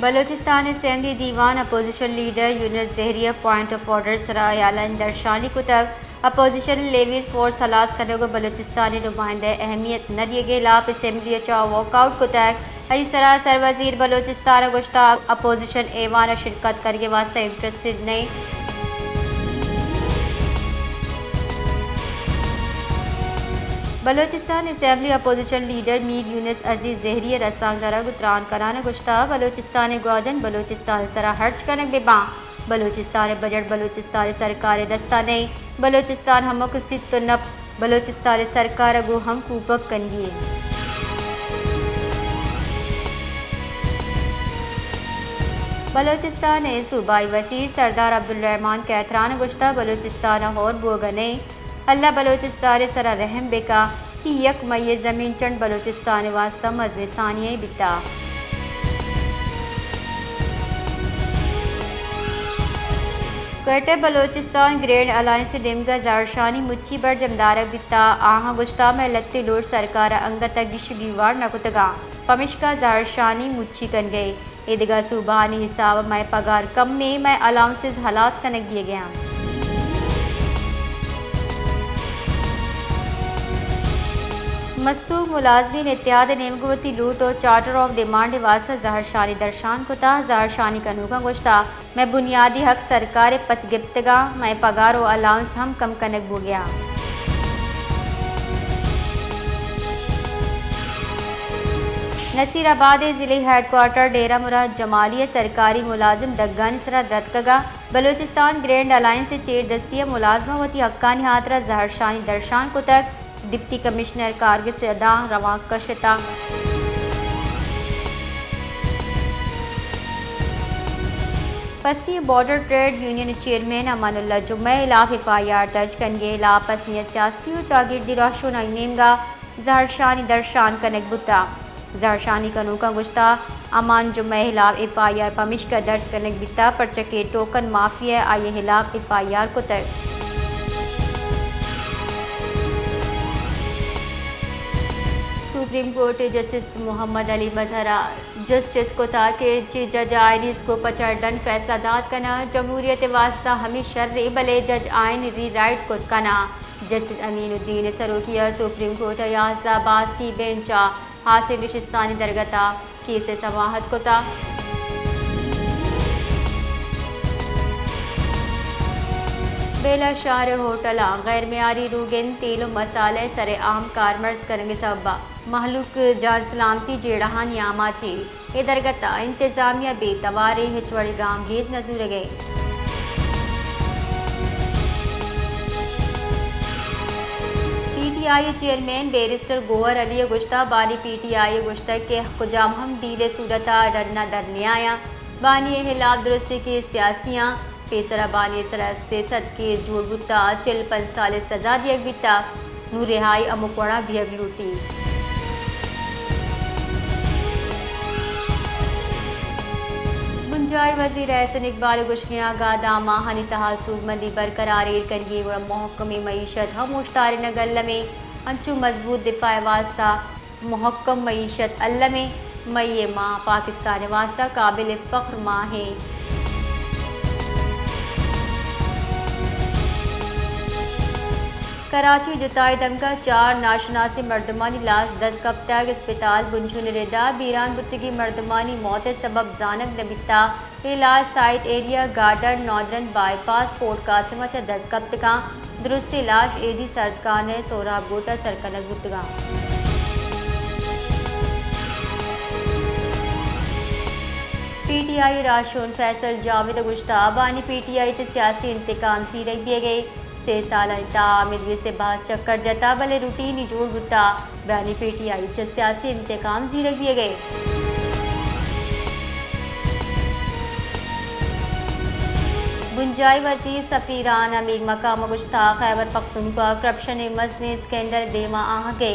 بلوچستان اسمبلی دیوان opposition leader یونس زہری ء point of order سرا ہیالانی درشانی کتگ۔ اپوزیشن لیویز فورس ہلاس کنگ و بلوچستان ء نمائندہ اہمیت نہ دیگ ء ہلاپ اسمبلی ء چہ واک آؤٹ کتگ۔ آئی سرا سروزیر بلوچستان ء گوشتگ اپوزیشن ایوان ء شرکت کنگ ء واستہ انٹرسٹڈ نہ انت۔ بلوچستان اسمبلی اپوزیشن لیڈر میر یونس عزیز زہری ء رسانکدراں گوں تران کنان ء گوشتگ بلوچستان ء گوادن بلوچستان ء سرا ہرچ کنگ بہ باں، بلوچستان ء بجٹ بلوچستان ء سرکار ء دستا نئیں، بلوچستان ہمک سیت و نپ بلوچستان ء سرکار ء گوں ہم کوپگ کنگی انت۔ بلوچستان ء صوبائی وزیر سردار عبدالرحمن کہتران ء گوشتگ بلوچستان ء ہور بوگ ء نئیں، اللہ بلوچستان ء سرا رحم بکا، سی یک مئی ء زمین چنڈ بلوچستان ء واستہ مزنیں سانحہ بیتا۔ گریٹر بلوچستان گرینڈ الائنس ء نیمگ ء زہرشانی مچی برجم دارگ بیتا، آہاں گوشتا مئے لھتے لوٹ سرکار ء انگت ء گیش گیوار نہ کتگاں، پمشکا زہرشانی مچی کنگئے۔ اے دگہ صوبہانی حساب ء مئے پگار کمیں، مئے الاؤنسز ہلاس کنگ بیگ ء انت۔ مستونگ ملازمین اتحاد ء نیمگ ء وتی لوٹ ء چارٹر آف ڈیمانڈ ء واستہ زہرشانی درشان کتا۔ زہرشانی کنوکاں گوشتا مئے بنیادی حق سرکار ء پچ گپتگاں، مئے پگار و الاؤنس ہم کم کنگ بوگیا۔ نصیر آباد ء ضلعی ہیڈ کوارٹر ڈیرہ مراد جمالی ء سرکاری ملازم دگانی سرا درتکگاں۔ بلوچستان گرینڈ الائنس ء چیر دستی ء ملازماں وتی حقانی ہاترا زہرشانی درشان کتگ۔ ڈپٹی کمشنر کارگس ء داں روانک کشتہ۔ Pasni border trade union chairman Amanullah جمعہ ء ہلاپ ایف آئی آر درج کنگے ہلاپ پسنی ء سیاسی و چاگردی رہشونائی نیمگا زہرشانی درشان کنگ بوتا۔ زہرشانی کنوکاں گوشتا، امان جمعہ ء ہلاپ ایف آئی آر پمیشکا درج کنگ بیتا، پرچا کہ ٹوکن مافیا ء آئی ء ہلاپ ایف آئی آر کتگ۔ سپریم کورٹ ء جسٹس محمد علی مظہر ء جسٹس کتا کہ چیف جج آئینی اسکوپ ء چہ ڈن فیصلہ دات کناں، جمہوریت ء واستہ ہمے شریں، بلے جج آئین ری رائٹ کت کناں۔ جسٹس امین الدین ء سروکی ء سپریم کورٹ ء یازدہ باسکی بینچ ء ہاسیں نشستانی درگت ء کیس ء سماعت کتگ۔ بیلہ شہر ء ہوٹلاں غیر معیاری روگن تیل و مسالہ ء سر عام کارمرز کنگ ء سبب ء مہلوک جان سلامتی جیڑہانی آماچ اے۔ اے درگت ء انتظامیہ بے تواریں، ہچ وڑیں گامگیج نہ زورگ ء انت۔ پی ٹی آئی ء چیئرمین بیرسٹر گوہر علی ء گوشتگ، بانی پی ٹی آئی ء گوشتگ کہ کجام ہم ڈیل ء صورت ء ڈن ء در نیایاں۔ بانی ء ہلاپ درستیں کیس سیاسی آں۔ پیسرا بانی ء سرا سے سد کیس جوڑ بوتگ، چل پنچ سال ء سزا دیگ بیتگ، نوں رہائی ہمک وڑا بیگ لوٹی۔ بنجاہی وزیر احسن اقبال ء گوشگیں اگاں داں ماہانی تہا سوبمندی برقرار ایر کنگی گڑا محکمیں معیشت ہم اوشتارینگ الم ایں، انچو مضبوط دفاع ء واستہ محکم معیشت الم ایں، مئی ء ماہ پاکستان ء واستہ قابل فخر ماہ ایں۔ کراچی، جتائی دمگ ء چار ناشناسیں مردمانی لاش دست کپتگ، اسپتال بنجل ء ردا بیران بوتگیں مردمانی موت ء سبب زانگ نہ بیتگ۔ اے لاش site area garden northern bypass port Qasim ء چہ دست کپتگاں۔ درستیں لاش ایدی سردکان ء سہراب گوٹ ء سر کنگ بوتگاں۔ پی ٹی آئی راہشون فیصل جاوید ء گوشتگ، بانی پی ٹی آئی چہ سیاسی انتقام زیرگ بیگ ء سے سالانی تہا آ مجلس ء بحث چکر جتا، بلے روٹینی جوڑ بوتا۔ بیانی پی ٹی آئی چہ سیاسی انتقام زیرگ بیگ ء۔ بنجاہی وزیر سفیران امیر مقام ء گوشتا، خیبر پختونخوا کرپشن ء مزنیں اسکینڈل دیما آہگ ء۔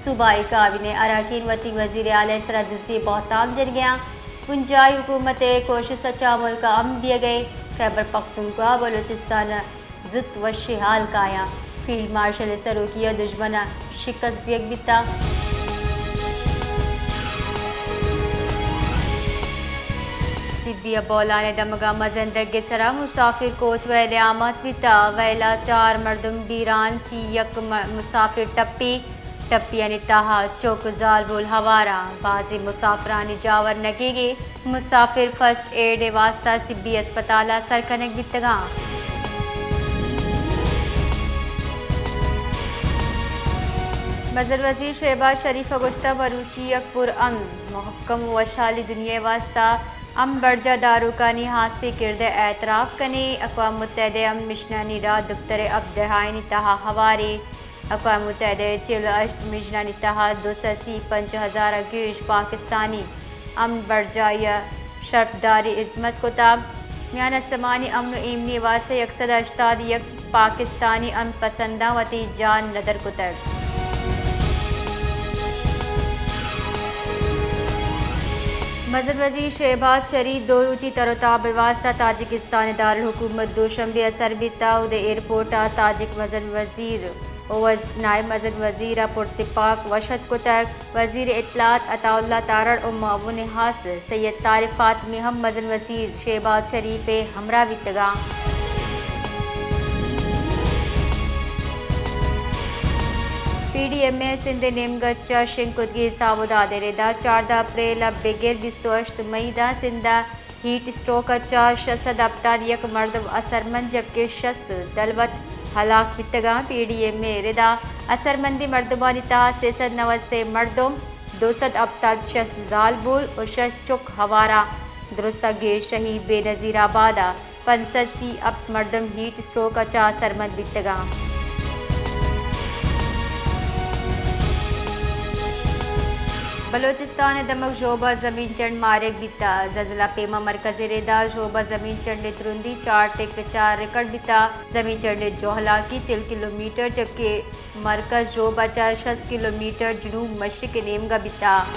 صوبائی کابینہ اراکین وتی وزیر اعلی ء سرا دزی ء بہتام جنگ ء آں۔ بنجاہی حکومت ء کوشست ء چہ ملک ء امن بیگ ء۔ خیبر پختونخوا بلوچستان زوت وشیں حال کایاں، فیلڈ مارشل ء سروکی ء دژمن ء شکست دیگ بیتگ۔ بولان ءِ دمگ ءَ مزن دگے سرا مسافر کوچ ویل ءَ آماچ بیتا، ویل ءَ چار مردم بیران، سی یک م-، مسافر ٹپی، ٹپیانی تہا چک زالبول ہوار اَنت، بازیں مسافرانی جاور نہ گیگ ءَ، مسافر فرسٹ ایڈ ءِ واستہ سبی ہسپتال ءَ سر کنگ بیتگ اَنت۔ مزن وزیر شہباز شریف ءَ گوشتگ، مروچی یک پر امن، محکم ءُ وشحالیں دنیا ءِ واستہ امن برجاہ داروکانی ہاسیں کرد ءِ اعتراف کنیں۔ اقوام متحدہ ءِ امن مشنانی راہ دپتر ءِ ہپدہ آیانی تہا ہواریں۔ اقوام متحدہ ءِ چل ءُ ہشت مشنانی تہا دو سد سی پنچ ہزار ءَ گیش پاکستانی امن برجاہی ءَ شرپداریں ہزمت کتگ۔ میان استمانی امن ءُ ایمنی ءِ واستہ یک سد ہشتاد یک پاکستانی امن پسنداں وتی جان ندر کتگ۔ مزن وزیر شہباز شریف دو روچی تر ءُ تاب ءِ واستہ تاجکستان ءِ دارالحکومت دوشنبے ءَ سر بیتا، اود ءَ ایئرپورٹ ءَ تاجک مزن وزیر ءُ وز-، نائب مزن وزیر ءَ پرتپاک وش اتک کتگ۔ وزیر اطلاعات عطا اللہ تارڑ ءُ معاون خاص سید طارق فاطمی ہم مزن وزیر شہباز شریف ءِ ہمراہ بیتگ اَنت۔ پی ڈی ایم اے ءِ سندھ ءِ نیمگ ءَ چہ شنگ کتگیں حساب ءُ داد ءِ ردا چاردہ اپریل ءَ بگر بیست ءُ ہشت مئی داں سندھ ءَ ہیٹ اسٹروک ءَ چہ شش سد ہپتاد یک مردم اثرمند جبکہ شست دلوت ہلاک بیتگ اَنت۔ پی ڈی ایم اے ءِ ردا اثرمندیں مردمانی تہا سئے سد نود سئے مردم، دو سد ہپتاد شش زالبول ءُ شش چک ہوار اَنت۔ درستاں گیش شہید بے نظیر آباد ءَ پنچ سد سی ہپت مردم ہیٹ اسٹروک ءَ چہ اثرمند بیتگ اَنت۔ بلوچستان ءِ دمگ ژوب ءَ زمین چنڈ مارگ بیتگ۔ زلزلہ پیما مرکز ءِ ردا ژوب ءَ زمین چنڈ ءِ ترندی چار ٹک چار ریکارڈ بیتگ۔ زمین چنڈ ءِ جہلاکی چل کلومیٹر جبکہ مرکز ژوب ءَ چہ شست کلومیٹر جنوب مشرق ءِ نیمگ ءَ بیتگ۔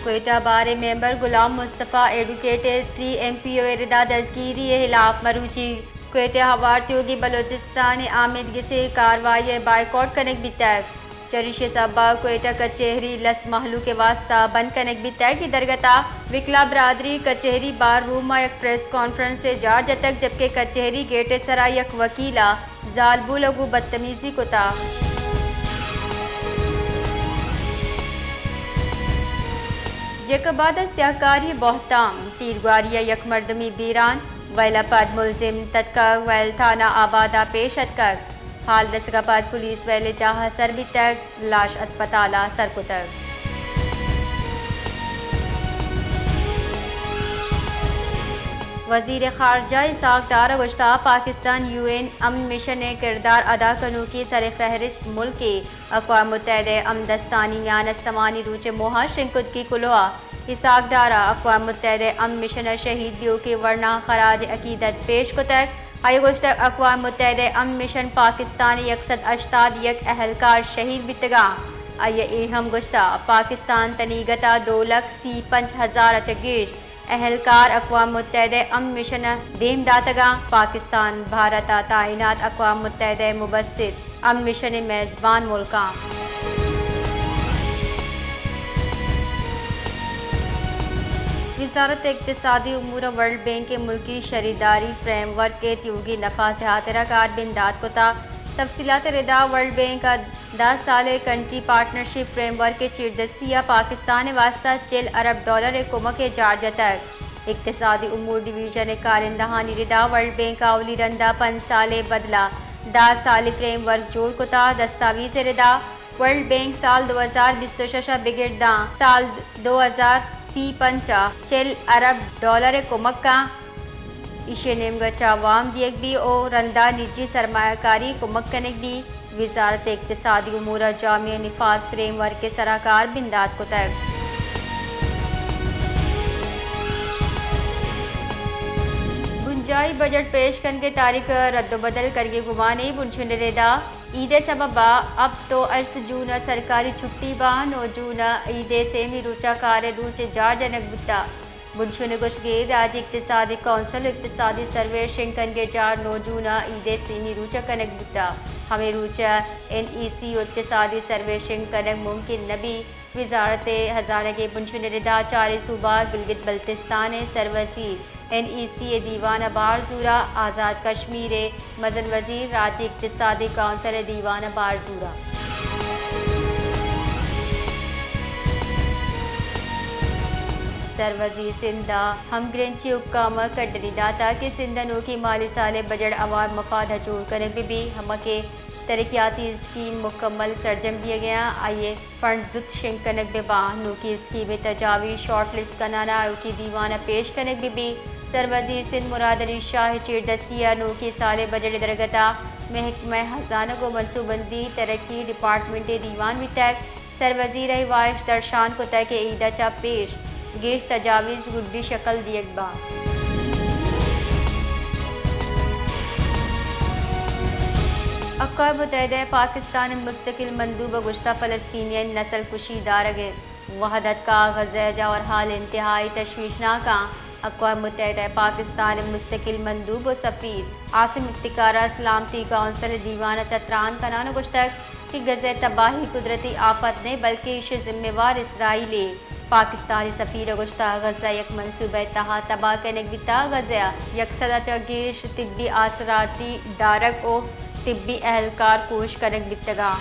کوئٹہ بار ءِ ممبر غلام مصطفی ایڈوکیٹ ءِ تری ایم پی او ءِ ردا دزگیری ءِ ہلاپ مروچی کوئٹہ ءَ ہوار تیوگیں بلوچستان ءِ آمیدگس ءِ کاروائی ءِ بائیکاٹ کنگ بیتگ۔ چریشی ءِ سبب ءَ کوئٹہ کچہری لس مہلوک ءِ واستہ بند کنگ بیتگ۔ اے درگت ءَ وکلا برادری کچہری بار روم ءَ یک پریس کانفرنسے جار جتگ جبکہ کچہری گیٹ ءِ سرا یک وکیل ءَ زالبول ءَ گوں بدتمیزی کتگ۔ جیکب آباد ءَ سیاہکاری ءِ بہتام، تیرگواری ءَ یک مردمے بیران، ویل ءَ پد ملزم تتکگ، ویل تھانہ آباد ءَ پیش اتکگ۔ ہال رسگ ءَ پد پولیس ویل ءِ جاہ ءَ سر بیتگ، لاش ہسپتال ءَ سر کتگ۔ وزیر خارجہ اسحاق ڈار ءَ گوشتگ، پاکستان یو این امن مشن ءِ کردار ادا کنوکیں سر فہرست ملکے۔ اقوام متحدہ ءِ امن دستانی میان استمانی روچ ءِ موہ ءَ شنگ کتگیں کلوہ ءَ اسحاق ڈار ءَ اقوام متحدہ ءِ امن مشن ءَ شہید بیوکیں ورناں خراج عقیدت پیش کتگ۔ آئی ءَ گوشتگ، اقوام متحدہ ءِ امن مشن پاکستان ءِ یک سد ہشتاد یک اہلکار شہید بیتگ اَنت۔ آئی ءَ اے ہم گوشتگ، پاکستان تنیگت ءَ دو لکھ سی پنچ ہزار ءَ چہ گیش اہلکار اقوام متحدہ ءِ امن مشن ءَ دیم داتگ اَنت۔ پاکستان بھارت ءَ تعینات اقوام متحدہ ءِ مبصر امن مشن ءِ میزبان ملک اَنت۔ وزارت اقتصادی امور ءَ ورلڈ بینک ءِ ملکی شریداری فریم ورک ءِ تیوگیں نفاذ ءِ ہاترا کار بندات کتگ۔ تفصیلات ءِ ردا ورلڈ بینک ءَ دہ سالیں کنٹری پارٹنرشپ فریم ورک ءِ چیردستی ءَ پاکستان ءِ واستہ چل ارب ڈالر ءِ کمک ءِ جار جتگ۔ اقتصادی امور ڈویژن ءِ کارندہانی ردا ورلڈ بینک ءَ اولی رند ءَ پنچ سالیں بدل ءَ دہ سالیں فریم ورک جوڑ کتگ۔ دستاویز ءِ ردا ورلڈ بینک سال دو ہزار بیست ءُ شش ءَ بگر داں سال دو ہزار سی پنچ ءَ چل ارب ڈالر ءِ کمک ءَ ایشی ءِ نیمگ ءَ چہ وام دیگ بیت ءُ رندا نجی سرمایہ کاری کمک کنگ بیت۔ وزارت اقتصادی امور ءَ جامع نفاذ فریم ورک ءِ سرا کار بندات کتگ۔ بنجاہی بجٹ پیش کنگ ءِ تاریخ ءَ رد ءُ بدل کنگ ءِ گمان ءَ بنشون ءِ ردا عید ءِ سبب ءَ ہپت ءُ ہشت جون ءَ سرکاری چھٹی باں، نو جون ءَ عید ءِ سیمی روچ ءَ کار ءِ روچ جار جنگ بوتگ۔ بنشون ءِ گوشگ ءَ راجی اقتصادی کونسل ءُ اقتصادی سروے شنگ کنگ ءِ جار نو جون ءَ عید ءِ سیمی روچ ءَ کنگ بوتگ۔ ہمے روچ ءَ این ای سی ءُ اقتصادی سروے شنگ کنگ ممکن نہ بیت۔ وزارت ہزانگ ءِ بنشون ءِ ردا چاریں صوبہ گلگت بلتستان ءِ سروزیر این ای سی ءِ دیوان ءَ بہر زورا، آزاد کشمیر ءِ مزن وزیر راجی اقتصادی کونسل ءِ دیوان ءَ بہر زورا۔ سروزیر سندھ ءَ ہمگرنچی حکام ءَ کڈنی داتا کہ سندھ ءِ نوکیں مالی سال ءِ بجٹ عوام مفاد ءَ جوڑ کنگ بہ بی، ہمک ءِ ترقیاتی اسکیم مکمل سرجم بیگ ءَ آں، آئی ءِ فنڈ زوت شنگ کنگ بہ باں، نوکیں اسکیم ءِ تجاویز شارٹ لسٹ کنان ءَ آیوکیں دیوان ءَ پیش کنگ بہ بی۔ سروزیر سندھ مراد علی شاہ ءِ چیردستی ءَ نوکیں سال ءِ بجٹ ءِ درگت ءَ محکمہ ہزانگ ءُ منصوبندی ترقی ڈیپارٹمنٹ ءِ دیوان بیتگ۔ سروزیر ءَ اے واہش درشان کتگ کہ عید ءَ چہ پیش گیش تجاویز گڈی شکل دیگ باں۔ اقوام متحدہ ءِ پاکستان ءِ مستقل مندوب ءَ گوشتہ فلسطینیانی نسل کشی دارگ ءِ وہد اتکا، غزہ ءِ جاورحال انتہائی تشویشناک آں۔ اقوام متحدہ ءِ پاکستان ءِ مستقل مندوب ءُ سفیر عاصم افتخار ءَ سلامتی کونسل ءِ دیوان ءَ چہ تران کنان ءَ گوشتگ کہ غزہ ءِ تباہی قدرتی آفت نہ بلکیں ایشی ذمہ وار اسرائیل ایں۔ پاکستانی سفیر ءَ گوشتہ غزہ یک منصوبہ ءِ تہا تباہ کنگ بیتہ، غزہ ءَ یک سد ءَ چہ گیش طبی آسراتی دارگ ءُ طبی اہلکار کوش کنگ بیتگاں۔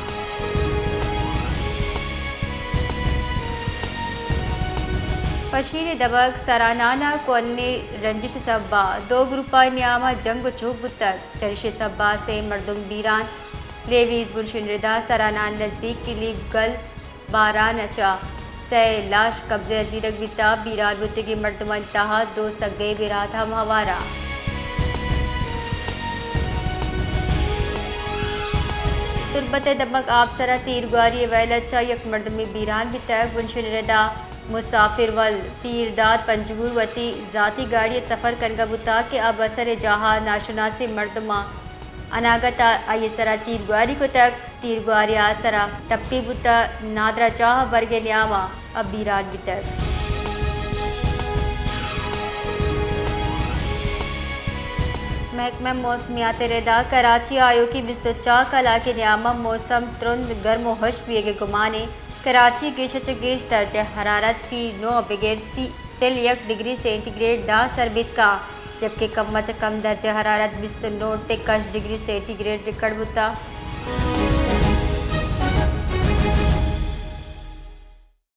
پشین ءِ دمگ سرانان ءَ کوہنیں رنجش ءِ سبب ءَ دو گروپانی نیام ءَ جنگ ءُ چوک بوتگ۔ چریشی ءِ سبب ءَ سے مردم بیران۔ لیویز بنشون ءِ ردا سرانان نزیک کلیب گل باران ءَ چہ سئے لاش قبضہ ءَ زیرگ بیتہ۔ بیران بوتگیں مردمانی تہا دو سگے برات ہم ہوار آں۔ تربت ءِ دمگ آپسر ءَ تیرگواری ءِ ویل ءَ چہ یک مردمے بیران بیتگ۔ بنشون ءِ ردا مسافر ول پیرداد پنجگور وتی ذاتی گاڑی ءَ سفر کنگ ءَ بوتگ کہ آ بسر ءِ جاہ ءَ ناشناسیں مردماں اناگت ءَ آئی ءِ سرا تیرگواری کتگ۔ تیرگواری ءَ سرا ٹپی بوتگ، نادراہ جاہ ءَ برگ ءِ نیام ءَ آ بیران بیتگ۔ محکمہ موسمیات ءِ ردا کراچی ءَ آیوکیں بیست ءُ چار کلاک ءِ نیام ءَ موسم ترند گرم ءُ ہشک بیگ ءِ گمان ایں۔ کراچی ءَ گیش ءَ چہ گیش درجہ حرارت سی نو ءَ بگر سی، چل یک ڈگری سینٹی گریڈ داں سر بیت کاں، جبکہ کم ءَ چہ کم درجہ حرارت بیست ءُ نو ٹک ہشت ڈگری سینٹی گریڈ ریکارڈ بوتگ۔